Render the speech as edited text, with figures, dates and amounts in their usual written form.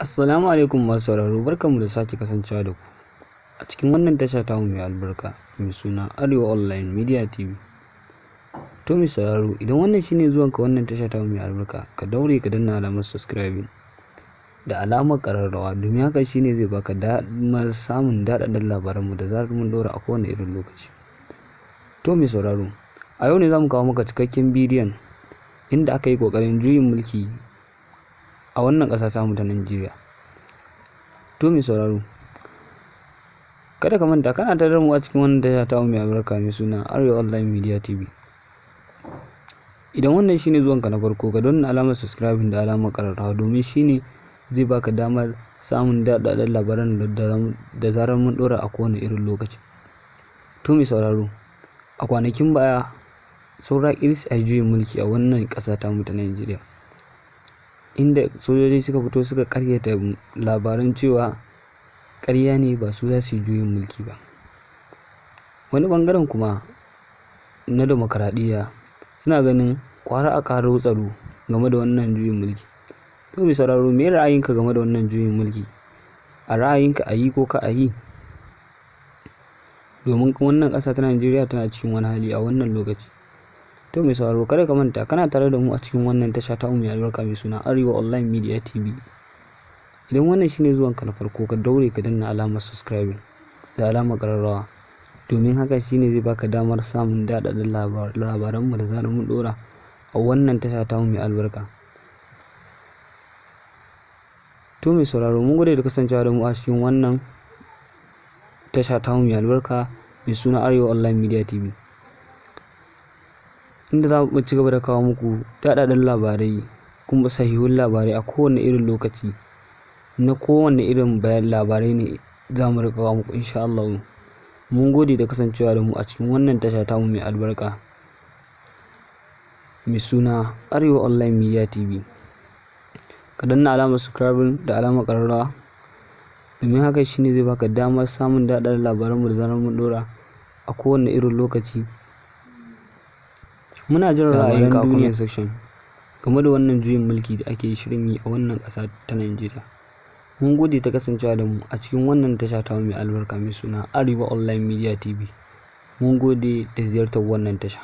Assalamu alaikum masu sauraro, barkanmu da sake kasancewa da ku a cikin wannan tasha tamu mai albarka mai suna Arewa Online Media TV. To mai sauraro, idan wannan shine zuwanka wannan tasha tamu mai albarka, ka daure ka danna alamar subscribing da alamar ƙararrawa, domin haka shine zai baka damar samun daɗaɗɗen labaranmu da zarar mun ɗora a kowane irin lokaci. To mai sauraro, a yau ne za mu kawo maka cikakken bidiyon inda aka yi ƙoƙarin juyin mulki a wannan ƙasa tamu ta Najeriya. To mai sauraro, kada ka manta kana tare da mu a cikin wannan tasha tamu mai albarka mai suna Arewa Online Media TV. Idan wannan shine zuwanka na farko, ka danna alamar subscribing da alamar ƙararrawa, domin shine zai baka damar samun daɗaɗɗen labaran da zarar mun ɗora a kowane irin lokaci. To mai sauraro, a kwanakin baya saura ƙiris a yi juyin mulki a wannan ƙasa tamu ta Najeriya, inda sojoji suka fito suka ƙaryata labaran cewa ƙarya ne, ba su za su yi juyin mulki ba. Wani ɓangaren kuma na dimokuraɗiyya suna ganin ƙwara a ƙaro tsaro game da wannan juyin mulki. To mai sauraro, me ra'ayinka game da wannan juyin mulki? A ra'ayinka, a yi ko kar a yi? Domin wannan ƙasa ta Najeriya tana cikin wani hali a wannan lokaci. To mai sauraro, kada ka manta kana tare da mu a cikin wannan tasha tamu mai albarka mai suna Arewa Online Media TV. Idan wannan shine zuwanka na farko, ka daure ka danna alamar subscribing da alamar ƙararrawa, domin haka shine zai baka damar samun daɗaɗɗen labaranmu da zarar mun ɗora a wannan tasha tamu mai albarka. To mai sauraro, mun gode da kasancewa da mu a cikin wannan tasha tamu mai albarka mai suna Arewa Online Media TV, inda za mu ci gaba da kawo muku daɗaɗɗen labarai kuma sahihun labarai a kowane irin lokaci, na kowane irin bayan labarai ne za mu riƙa kawo muku, insha Allahu. Mun gode da kasancewa da mu a cikin wannan tasha tamu mai albarka mai suna Arewa Online Media TV. Ka danna alamar subscribing da alamar ƙararrawa, domin haka shine zai baka damar samun daɗaɗɗen labaranmu da zarar mun ɗora a kowane irin lokaci. Muna jin ra'ayinka a comment section game da wannan juyin mulki da ake shirin yi a wannan ƙasa ta Najeriya. Mun gode ta kasancewa da mu a cikin wannan tasha tamu mai albarka mai suna Arewa Online Media TV. Mun gode da ziyartar wannan tasha.